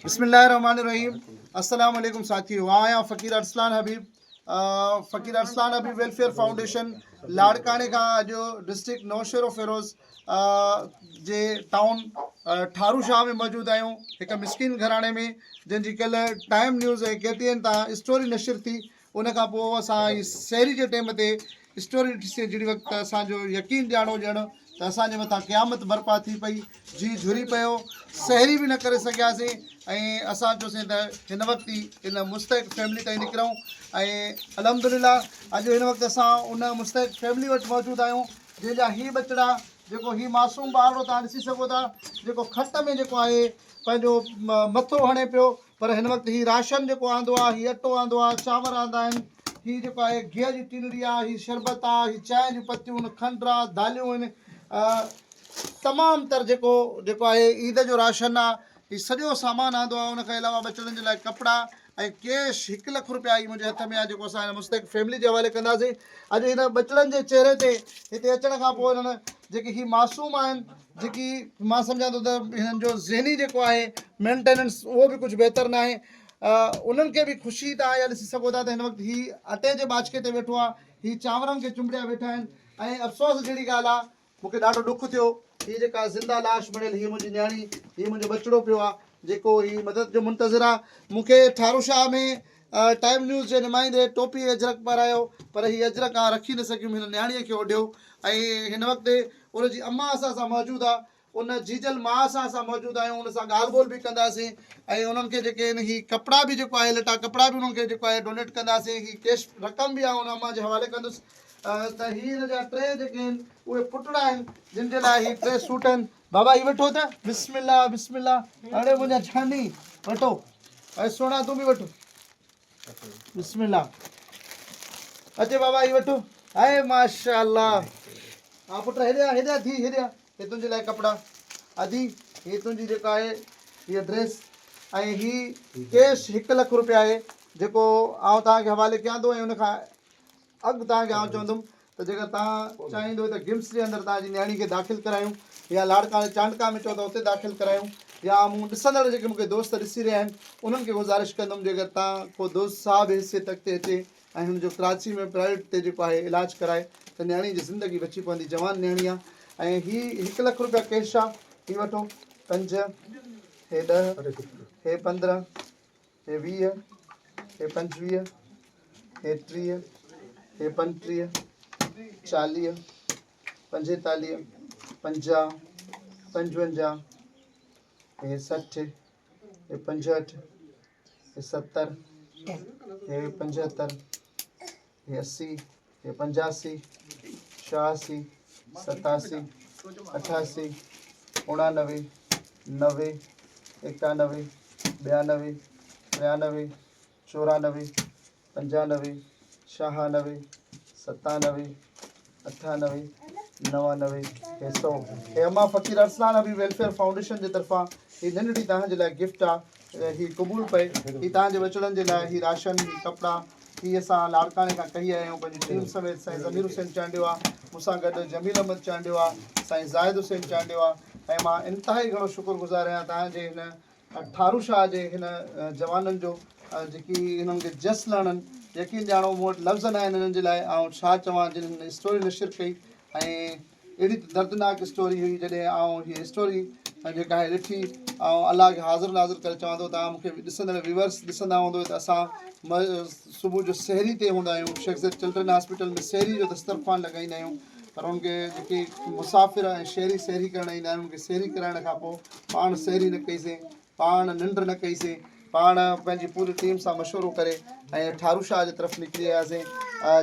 بسم الله الرحمن الرحيم السلام عليڪم ساٿيو آء آهيان فقير ارسلان حبيب فقير ارسلان حبيب ويلفيئر فائونڊيشن لاڙڪاڻي کان اڄ ڊسٽرڪٽ نوشهرو فيروز جي ٽائون ٺارو شاهه ۾ موجود آهيون هڪ مسڪين گهراڻي ۾ جنهن جي ڪلهه ٽائيم نيوز ۽ ڪي ٽي اين تان اسٽوري نشر ٿي ان کان پوء اسان هي سحري جي ٽيم تي اسٽوري ڏٺيسين جهڙي وقت اسان جو يقين ڄاڻو ڄڻ ته اسان جي مٿان قيامت برپا ٿي پئي جي جهري پيو سحري به نه ڪري سگهياسين ۽ اسان چيوسين ته هن وقت ئي ان مستحق فيملي تائين نڪرون ۽ الحمدلله اڄ هن وقت اسان ان مستحق فيملي وٽ موجود آهيون جنهن جا هي ٻچڙا جيڪو هي معصوم ٻارڙو تان ڏسي سگهو ٿا جيڪو کٽ ۾ جيڪو آهي پنهنجو مٿو هڻي پيو پر هن وقت هي راشن جيڪو آندو آ، هي اٽو آندو آ، چانور آندا آهن، هي جيڪو آهي گيهه جي ٽينڙي آ، هي شربت آ، هي چانهه جون پتيون آهن، کنڊ آ، داليون آهن، تمام تر جيڪو جيڪو آهي عيد جو راشن آ، هي سڄو سامان آندو آ، ان کان علاوه ٻچڙن جي لاء ڪپڙا ۽ ڪيش هڪ لک روپيا هي منهنجي هٿ ۾ آ جيڪو اسان هن مستحق فيملي جي حوالي ڪنداسين. اڄ هن ٻچڙن جي چهري تي هتي اچڻ کان پوء هنن جيڪي هي معصوم آهن، جيڪي مان سمجهان ٿو ته هنن جو ذهني جيڪو آهي مينٽيننس اهو به ڪجهه بهتر ناهي انهن کي به خوشي تان اها ڏسي سگهو ٿا ته هن وقت هي اٽي جي ٻاچڪي تي ويٺو آهي هي چانورن کي چنبڙيا ويٺا آهن ۽ افسوس جهڙي ڳالهه آهي مون کي ڏاڍو ڏک ٿيو هي جيڪا زنده لاش بڻيل هي منهنجي نياڻي هي منهنجو ٻچڙو پيو آهي جيڪو هي مدد جو منتظر آهي مون کي ٺارو شاهه ۾ ٽائيم نيوز جي نمائندي ٽوپي اجرڪ پارايو پر هي اجرڪ آء رکي نه سگهيم هن نياڻيء کي اوڍيو ۽ هن وقت ان جي امان اسان سان موجود آ ان جيجل ماء سان اسان موجود آهيون ان سان ڳالهه ٻولهه به ڪنداسين ۽ انهن کي جيڪي آهن هي ڪپڙا به جيڪو آهي لٽا ڪپڙا به انهن کي جيڪو آهي ڊونيٽ ڪنداسين هي ڪيش رقم به آء ان امان جي حوالي ڪندس ته هي هن جا ٽي جيڪي آهن اهي پٽڙا آهن جن جي لاء هي ٽي سوٽ آهن بابا هي وٺو ته بسم الله بسم الله اڙي منهنجا جاني وٺو اي سهڻا تون به وٺ بسم الله اچي بابا هي وٺو اي ماشاءالله ها پٽ هيڏي آ هيڏي آ ڌي هيڏي آ هي تنهنجي لاء ڪپڙا ادي هي تنهنجي جيڪا آهي هي ڊريس ۽ هي ڪيش هڪ لک روپيا آهي جيڪو آئون توهان کي حوالي ڪيان ٿو ۽ ان کان اڳ توهان کي آئون چوندم ته جيڪر توهان چاهيندو ته گمس جي اندر توهان جي نياڻي کي داخل ڪرايون يا لاڙڪاڻي چانڊڪا ۾ چئو ته اتي داخل ڪرايون يا مون ڏسندڙ جيڪي مون کي دوست ڏسي رهيا آهن انهن کي گذارش ڪندم جيڪر توهان ڪو دوست صاحب حيثيت اڳتي اچي ۽ هن جو ڪراچي ۾ پرائيويٽ تي جيڪو آهي علاج ڪرائي ته نياڻي جي زندگي بچي پوندي جوان نياڻي آهي ۽ هي هڪ لک روپيا ڪيش آهي هي وٺو پنج هي ڏهه هي 15 هي 20، هي 25، هي 30، هي 35، 40، 45، 50، 55، هي 60، هي 65، هي 70، هي 75، هي 80، هي 85، 86، 87، 88، 89، 90، 91، 92، 93، 94، 95، 96، 97، 98، 99، هي سئو. هي امان فقير ارسلان حبيب ويلفيئر فائونڊيشن جي طرفان هي ننڍڙي توهان جي لاء گفٽ آ هي قبول پئي هي توهان جي ٻچڙن جي لاء هي راشن هي ڪپڙا هي اسان لاڙڪاڻي کان ڪهي آيا آهيون پنهنجي ٽيم سميت سائين ضمير حسين چانڊيو آ مون سان گڏ جميل احمد چانڊيو آ سائين زاهد حسين چانڊيو آ ۽ مان انتهائي گهڻو شڪر گذار آهيان توهان جي هن ٺارو شاهه جي هن جوانن جو جيڪي هنن کي جس لهڻن يقين ڄاڻو مون وٽ لفظ نه آهن هنن جي لاء آئون ڇا چوان جن هن اسٽوري نشر ڪئي ۽ اهڙي ته دردناڪ اسٽوري هئي جڏهن آئون هيء اسٽوري جيڪا آهي ڏٺي آئون الله کي حاضر ناظر ڪري چوان ٿو توهان مون کي ڏسندڙ ويورس ڏسندا هوندو ته اسان صبح جو سحري تي هوندا آهيون شيخ زيد چلڊرن هاسپيٽل ۾ سحري جو دسترخوان لڳائيندا آهيون پر ان کي جيڪي مسافر ۽ شهري سحري ڪرڻ ايندا آهن ان کي سحري ڪرائڻ کان پوء پاڻ سحري نه ڪئيسين پاڻ ننڊ نه ڪئيسين پاڻ پنهنجي پوري ٽيم سان مشورو ڪري ۽ ٺارو شاهه جي طرف نڪري آياسين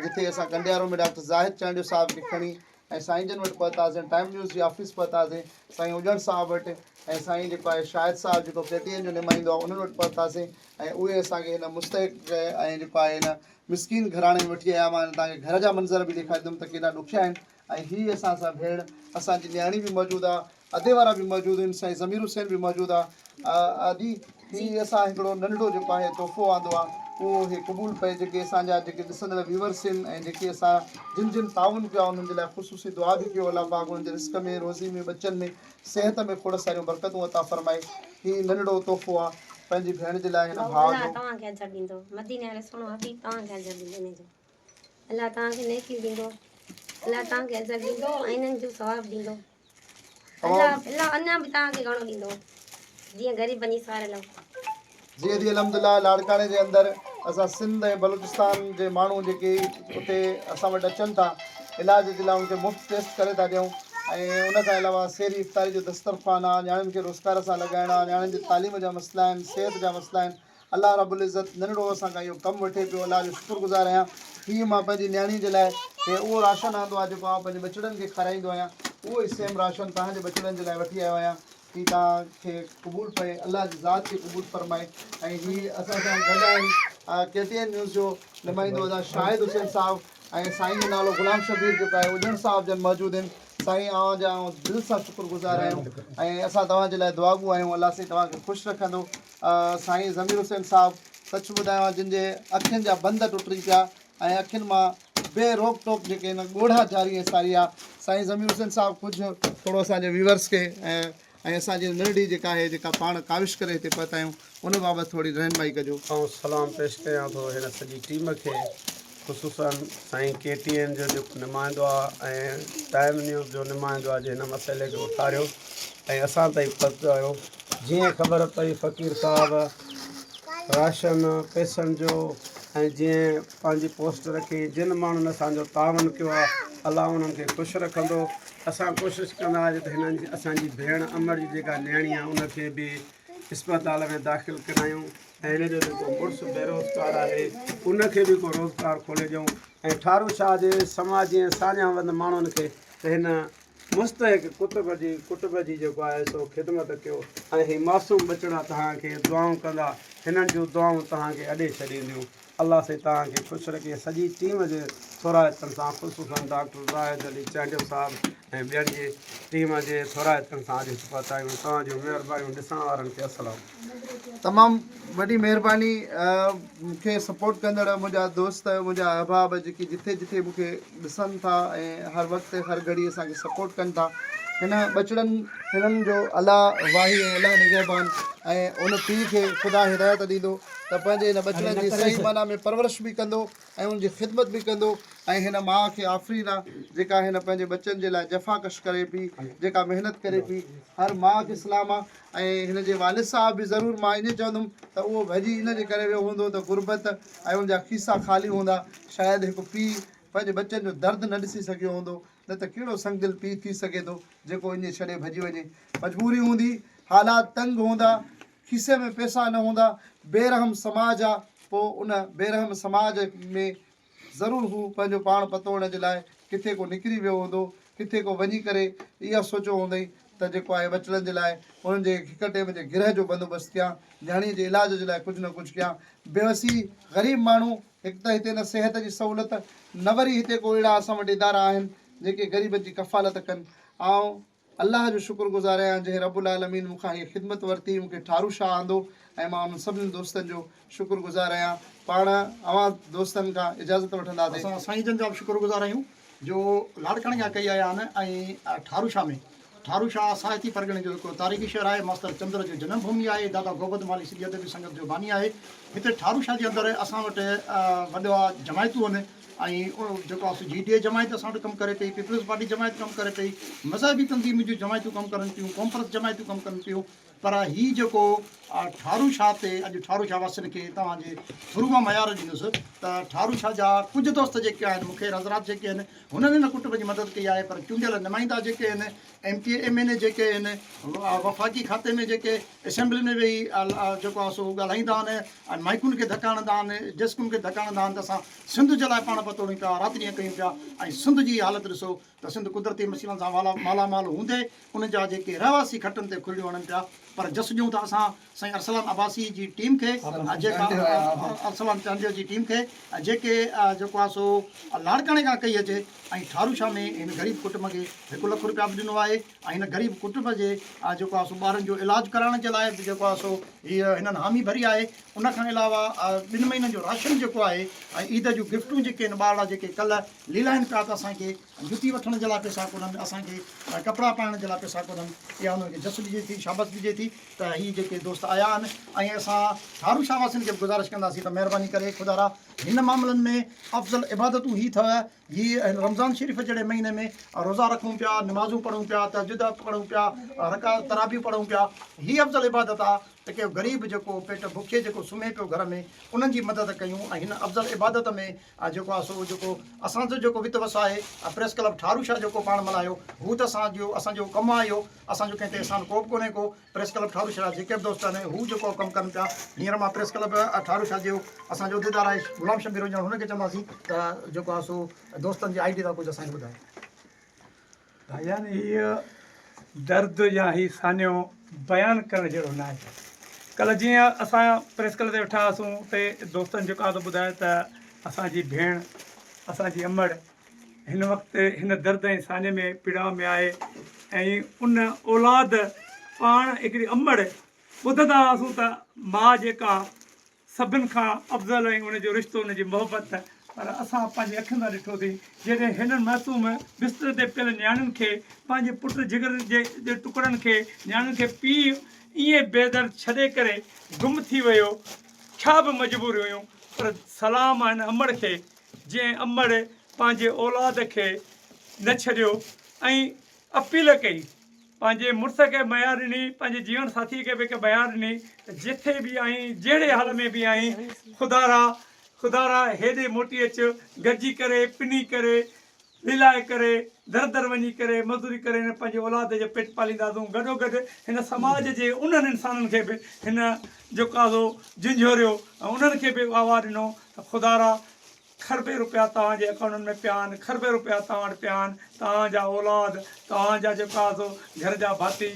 جتي اسان ڪنڊيارو ۾ ڊاڪٽر زاهد چانڊيو صاحب کي کڻي ۽ سائين جن وٽ پهتاسين ٽائيم نيوز جي آفيس پهتاسين سائين اجڻ صاحب وٽ ۽ سائين جيڪو آهي شاهد صاحب جيڪو ڪي ٽي اين جو نمائندو آهي انهن وٽ پهتاسين ۽ اهي اسان کي هن مستحق ۽ جيڪو آهي هن مسڪين گهراڻي ۾ وٺي آيا مان توهان کي گهر جا منظر به ڏيکاريندم ته ڪيڏا ڏکيا آهن ۽ هي اسان سان ڀيڻ اسان جي نياڻي به موجود آهي ادي وارا به موجود آهن سائين ضمير حسين به موجود آ ادي هي اسان هڪڙو ننڍڙو جيڪو آهي تحفو آندو آ اهو هي قبول پئي جيڪي اسان جا جيڪي ڏسندڙ ويورس آهن ۽ جيڪي اسان جن جن تعاون ڪيو آ انهن جي لاء خصوصي دعا به ڪيو الله پاڪ انهن جي رزق ۾ روزي ۾ ٻچن ۾ صحت ۾ کوڙ ساريون برڪتون عطا فرمائي هي ننڍڙو تحفو آ. پنهنجي ڀيڻ جي لاء هن ڀائو ڀاء الله جو. توهان کي اجر ڏيندو مديني واري سهڻو حبيب توهان کي اجر ڏيندو انهي جو الله توهان کي نيڪيون ڏيندو الله توهان کي اجر ڏيندو ۽ انهن جو ثواب ڏيندو الله الله اڃا به توهان کي گهڻو ڏيندو جيئن غريبن جي سار لهو. جي ادي الحمدلله لاڙڪاڻي جي اندر اسان سنڌ ۽ بلوچستان جي ماڻهو جيڪي اتي اسان وٽ اچن ٿا علاج جي لاء ان کي مفت ٽيسٽ ڪري ٿا ڏيون ۽ ان کان علاوه سيري افطاري جو دسترخوان آ نياڻين کي روزگار سان لڳائڻ آ نياڻين جي تعليم جا مسئلا آهن صحت جا مسئلا آهن الله رب العزت ننڍڙو اسان کان اهو ڪم وٺي پيو الله جو شڪر گذار آهيان هي مان پنهنجي نياڻي جي لاء هي اهو راشن آندو آ جيڪو آئون پنهنجي ٻچڙن کي کارائيندو آهيان اهو ئي سيم راشن توهان جي ٻچڙن جي لاء وٺي آيو آهيان هي توهان کي قبول پئي الله جي ذات کي قبول فرمائي ۽ هي اسان سان گڏ آهن ڪي ٽي اين نيوز جو نمائندو ادا شاهد حسين صاحب ۽ سائين جو نالو غلام شبير جيڪو آهي اجڻ صاحب جن موجود آهن سائين اوهان جا آئون دل سان شڪر گذار آهيون ۽ اسان توهان جي لاء دعاگو آهيون الله سائين توهان کي خوش رکندو سائين ضمير حسين صاحب سچ ٻڌايان جن جي اکين جا بند ٽٽي پيا ۽ اکين مان بي روڪ ٽوڪ جيڪي هن ڳوڙها جاري ۽ ساري آ. سائين ضمير حسين صاحب ڪجهه ٿورو اسان جي ويورس کي ۽ اسان جي ننڍڙي جيڪا آهي جيڪا پاڻ ڪاوش ڪري هتي پهتا آهيون ان بابت ٿوري رهنمائي ڪجو. آئون سلام پيش ڪيان ٿو هن سڄي ٽيم کي خصوصا سائين ڪي ٽي اين جو جيڪو نمائندو آ ۽ ٽائيم نيوز جو نمائندو آ جنهن هن مسئلي کي اٿاريو ۽ اسان تائين پهچايو جيئن خبر پئي فقير صاحب راشن پئسن جو ۽ جنهن پنهنجي پوسٽ رکي جن ماڻهن اسان جو تعاون ڪيو آهي الله انهن کي خوش رکندو اسان ڪوشش ڪنداسين ته هنن جي اسان جي ڀيڻ امڙ جي جيڪا نياڻي آهي ان کي به اسپتال ۾ داخل ڪرايون ۽ هن جو جيڪو مڙس بيروزگار آهي ان کي به ڪو روزگار کولي ڏيون ۽ ٺارو شاهه جي سماجي ۽ ساڃاهه وند ماڻهن کي ته هن مستحق ڪتب جي ڪٽب جي جيڪو آهي سو خدمت ڪيو ۽ هي معصوم ٻچڙا توهان کي دعائون ڪندا هنن جون دعائون توهان کي اڏي ڇڏينديون الله سائين توهان کي خوش رکي سڄي ٽيم جي ٿورائتن سان خصوصا ڊاڪٽر زاهد علي چانڊيو صاحب ۽ ٻين جي ٽيم جي ٿورائتن سان اڄ هت پهتا آهيون توهان جون مهربانيون ڏسڻ وارن کي السلام. تمام وڏي مهرباني مون کي سپورٽ ڪندڙ منهنجا دوست منهنجا احباب جيڪي جٿي جٿي مون کي ڏسن ٿا ۽ هر وقت هر گهڙي اسان کي سپورٽ ڪن ٿا هن ٻچڙن هنن جو الله واهي ۽ الله نگهبان ۽ ان پيء کي خدا هدايت ڏيندو ته پنهنجي هن ٻچڙن جي صحيح معنيٰ ۾ پرورش به ڪندو ۽ ان جي خدمت به ڪندو ۽ هن ماء کي آفرين آ جيڪا هن پنهنجي ٻچن جي لاء جفاڪش ڪري پي جيڪا محنت ڪري پي هر ماء کي سلام آ ۽ هن جي والد صاحب به ضرور مان ائين چوندم ته اهو ڀڄي ان جي ڪري ويو هوندو ته غربت ۽ ان جا کيسا خالي هوندا، شايد هڪ پيء پنهنجي ٻچن جو درد نه ڏسي سگهيو هوندو، نه ته ڪهڙو سنگدل پيء ٿي سگهي ٿو جيڪو ائين ڇڏي ڀڄي وڃي. مجبوري هوندي، حالات تنگ هوندا، کيسي ۾ پئسا نه هوندا، بي رحم سماج آ، پوء ان بي رحم سماج ۾ ضرور هو پنهنجو پاڻ پتوڙڻ جي لاء ڪٿي ڪو نڪري ويو هوندو، ڪٿي ڪو وڃي ڪري اها سوچيو هوندئين ته جيڪو آهي ٻچڙن جي لاء انهن جي هڪ ٽيم جي گرهه جو بندوبست ڪيان، نياڻيء جي علاج جي لاء ڪجهه نه ڪجهه ڪيان. بيوسي، غريب ماڻهو، هڪ ته هتي نه صحت جي سهولت، نه وري هتي ڪو اهڙا اسان وٽ ادارا آهن، جيڪي غريبن جي ڪفالت ڪن. آئون. الله جو شڪر گذار آهيان جنهن رب العالمين مون کان هيء خدمت ورتي، مون کي ٺارو شاهه آندو ۽ مان انهن سڀني دوستن جو شڪر گذار آهيان. پاڻ اوهان دوستن کان اجازت وٺنداسين. اسان سائين جن جا به شڪر گذار آهيون جو لاڙڪاڻي کان ڪهي آيا آهن ۽ ٺارو شاهه ۾ ٺارو شاهه ساهتي پرڳڻي جو هڪ تاريخي شهر آهي، ماستر چندر جو جنم ڀومي آهي، دادا گوبند مالهي سنڌي ادبي سنگت جو باني آهي. هتي ٺارو شاهه جي اندر اسان وٽ وڏا جماعتون آهن. ۽ جيڪو آهي سو جي ڊي اي جماعت اسان وٽ ڪم ڪري پئي، پيپلز پارٽي جماعت ڪم ڪري پئي، مذهبي تنظيمن جون جماعتون ڪم ڪرن پيون، قومپرست جماعتون ڪم ڪن پيون پر هي جيڪو ٺارو شاهه تي اڄ ٺارو شاهه واسين کي توهان جي ٿرو مان ميار ڏيندس ته ٺارو شاهه جا ڪجهه دوست جيڪي آهن مون کي حضرات جيڪي آهن هنن هن ڪٽنب جي مدد ڪئي آهي پر چونڊيل نمائندا جيڪي آهن M P A M N A جيڪي آهن وفاقي کاتي ۾ جيڪي اسيمبلي ۾ ويهي جيڪو آهي سو ڳالهائيندا آهن ۽ مائيڪن کي ڌڪا هڻندا آهن ڊيسڪن کي ڌڪا هڻندا آهن ته اسان سنڌ جي لاء پاڻ پتوڙيون پيا رات ڏينهن ڪيون پيا ۽ سنڌ جي حالت ڏسو ته سنڌ قدرتي مسئلن سان مالا مال هوندي ان جا جيڪي رهواسي کٽن تي کليون هڻن پيا پر جس ڏيون ٿا اسان سائين ارسلان عباسي جي ٽيم کي جيڪا ارسلان چانڊيو جي ٽيم کي جيڪي جيڪو آهي سو لاڙڪاڻي کان ڪهي اچي ۽ ٺارو شاهه ۾ هن غريب ڪٽنب کي هڪ لک روپيا به ڏنو آهي ۽ هن غريب ڪٽنب جي جيڪو آهي سو ٻارن جو علاج ڪرائڻ جي لاء به جيڪو آهي سو هي هنن حامي ڀري آهي ان کان علاوه ٻن مهينن جو راشن جيڪو آهي ۽ عيد جون گفٽون جيڪي آهن ٻارڙا جيڪي ڪلهه ليلائن پيا ته اسان کي جتي وٺڻ جي لاء پئسا ڪونهن اسان کي ڪپڙا پائڻ جي لاء پئسا ڪونهن اها انهن کي جس ڏجي ٿي شابس ڏجي ٿي. ٿي ته هي جيڪي دوست آيا آهن ۽ اسان ٺارو شاهه واسين کي به گذارش ڪنداسين ته مهرباني ڪري خدارا هن معاملن ۾ افضل عبادتون هي اٿو هي هن رمضان شريف جهڙي مهيني ۾ روزا رکون پيا نمازون پڙهون پيا تهجد پڙهون پيا رڪع ترابيون پڙهون پيا هي افضل عبادت آ ته ڪنهن غريب جيڪو پيٽ بکي جيڪو سمهي پيو گهر ۾ انهن جي مدد ڪيون ۽ هن افضل عبادت ۾ جيڪو آهي سو جيڪو اسان جو جيڪو وت وس آهي پريس ڪلب ٺارو شاهه جيڪو پاڻ ملهايو هو ته اسان جو اسان جو ڪم آهي اهو اسان جو ڪنهن تي احسان ڪو به ڪونهي ڪو پريس ڪلب ٺارو شاهه جا جيڪي به دوست آهن هو جيڪو ڪم ڪن پيا هينئر مان پريس ڪلب ٺارو شاهه جو اسان جو عهديدار آهي غلام شبير هجڻ هن کي چونداسين ته جيڪو آهي سو دوستن جي I D تان ڪجهه اسان کي ٻڌايو. ڀائيجان هيء درد يا هي سانحو بيان ڪرڻ جهڙو ناهي. ڪلهه جيئن اسان پريس ڪلب تي ويٺا هئاسون اتي دوستن جيڪو آهي سو ٻڌايو ته اسان جي ڀيڻ اسان جي امڙ هن وقت هن درد ۽ سانحي ۾ پيڙاء ۾ آهي ۽ ان اولاد پاڻ هڪڙي امڙ ٻڌندا هئاسون ته ماء جيڪا سڀن کان افضل ۽ ان جو رشتو ان جي محبت پر اسان پنهنجي اکين سان ڏٺوسين جڏهن هنن معصوم بستري تي پيل نياڻين کي پنهنجي پٽ جگر جي ٽڪڙن کي نياڻين کي پيء ائين بي درد ڇڏي ڪري گم ٿي ويو ڇا به مجبوريون هيون پر سلام آهي هن امڙ کي جنهن امڙ پنهنجي اولاد کي نه ڇڏيو ۽ اپيل ڪئي پنهنجي مڙس کي ميار ڏني، پنهنجي جيون ساٿيء کي به هڪ ميار ڏني ته جٿي به آهين، جهڙي حال ۾ به آهين، خدارا، خدارا هيڏي موٽي اچ، گڏجي ڪري، پني ڪري، ليلائي ڪري، در در وڃي ڪري، مزدوري ڪري هن پنهنجي اولاد جو پيٽ پالينداسون. گڏوگڏ هن سماج جي انهن انسانن کي به هن جيڪو جهنجهوريو ۽ انهن کي به آواز ڏنو ته خدارا، کربين روپيا توهان جي اڪائونٽن ۾ پيا آهن، کربين روپيا توهان وٽ پيا آهن، توهان جا اولاد، توهان جا جيڪو آهي سو گهر جا ڀاتي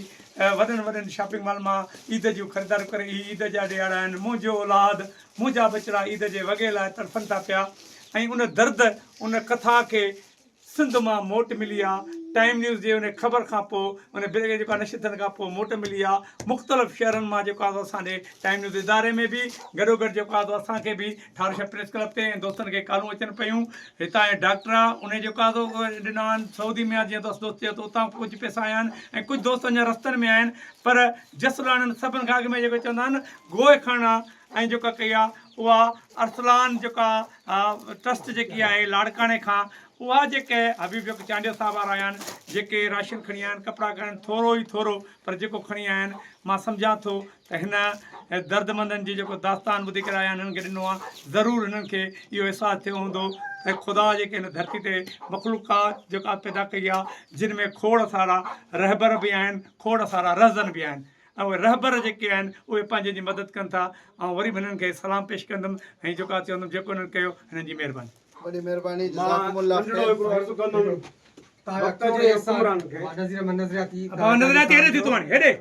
وڏن وڏن شاپنگ مال مان عيد جون خريداريون ڪري اهي عيد جا ڏهاڙا آهن، منهنجو اولاد، منهنجا ٻچڙا عيد جي وڳي لاء تڙڦن ٿا پيا ۽ ان درد، ان ڪٿا کي سنڌ مان موٽ ملي آ، ٽائيم نيوز جي ان خبر کان پوء ان بريگيڊ جيڪو آ نشر ٿيڻ کان پوء موٽ ملي آ، مختلف شهرن مان جيڪو آ سو اسان ڏي ٽائيم نيوز اداري ۾ به گڏوگڏ جيڪو آ سو اسان کي به ٺاروشاه پريس ڪلب تي ۽ دوستن کي ڪالون اچن پيون هتان جو ڊاڪٽر آ انهي جيڪو آ سو ڏنا آهن سعودي ۾ آ جيئن دوست دوست چيو ته اتان ڪجهه پئسا آيا آهن ۽ ڪجهه دوست اڃا رستن ۾ آهن پر جس لاڻن سڀن کان اڳ ۾ جيڪو چوندا آهن گوء کڻڻ آ ۽ جيڪا ڪئي آ اها ارسلان جيڪا ٽرسٽ جيڪي آهي لاڙڪاڻي کان اها جيڪي حبيب جيڪو چانڊيو صاحب وارا آيا آهن جيڪي راشن کڻي آيا آهن ڪپڙا کڻي آيا آهن ٿورو ئي ٿورو پر جيڪو کڻي آيا آهن مان سمجهان ٿو ته هن دردمندن جي جيڪو داستان ٻڌي ڪري آيا آهن هنن کي ڏنو آهي ضرور هنن کي اهو احساس ٿيو هوندو ته خدا جيڪي هن ڌرتي تي مخلوقات جيڪا پيدا ڪئي آهي جن ۾ کوڙ سارا رهبر به آهن کوڙ سارا رهزن به آهن ۽ اهي رهبر جيڪي آهن اهي پنهنجي جي مدد ڪن ٿا آئون وري به هنن کي سلام پيش ڪندم ۽ جيڪا چوندم جيڪو هنن ڪيو هنن جي مهرباني. وڏي مهرباني مان جزاڪم الله ننڍڙو خير. هڪڙو عرض ڪندم وقت جي حڪمران کي. بابا نظرياتي هيڏي ٿي تون هاڻي هيڏي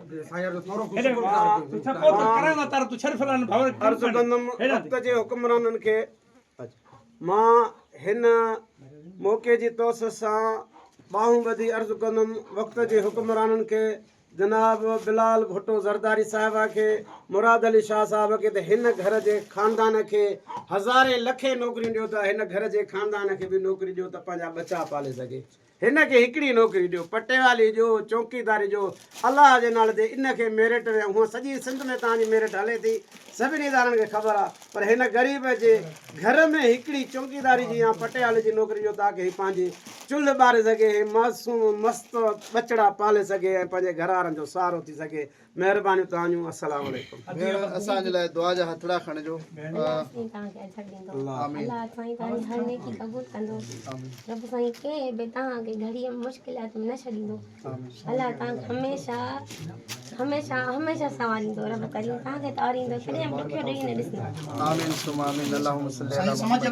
هيڏي تون ڇا ڪو ته ڪرائين ٿا تار تون ڇڏ فلان ڀاور عرض ڪندم وقت جي حڪمرانن کي مان هن موقعي جي توسط سان ٻانهون ٻڌي عرض ڪندم وقت جي حڪمرانن کي جناب بلال ڀٽو زرداري صاحبه کي، مراد علي شاهه صاحب کي ته هن گهر جي خاندان کي هزارين لکين نوڪريون ڏيو ته هن گهر جي خاندان کي به نوڪري ڏيو ته پنهنجا ٻچا پالي سگهي. هن کي هڪڙي نوڪري ڏيو، پٽيوالي ڏيو، چوڪيداري ڏيو، الله جي نالي تي ان کي ميرٽ ۾ هونء سڄي سنڌ ۾ توهان جي ميرٽ هلي ٿي، سڀني ادارن کي خبر آ پر هن غريب جي گهر ۾ هڪڙي چوڪيداري جي يا پٽيوالي جي نوڪري ڏيو تاڪه هي پنهنجي چلهه ٻاري سگهي ۽ معصوم مست ٻچڙا پالي سگهي ۽ پنهنجي گهر وارن جو سهارو ٿي سگهي مهربانيون توهان جون السلام عليڪم. ڀيڻ اسان جي لاء دعا جا هٿڙا کڻجو. الله سائين توهان کي اجر ڏيندو. الله سائين توهان جي هر نيڪي قبول ڪندو. رب سائين ڪنهن به توهان کي گهڙيء ۾ مشڪلات ۾ نه ڇڏيندو. الله توهان کي هميشه هميشه هميشه سنواريندو. رب ڪريم توهان کي تاريندو ڪڏهن به ڏکيو ڏينهن نه ڏسندو. آمين ثم آمين اللهم صل علي محمد.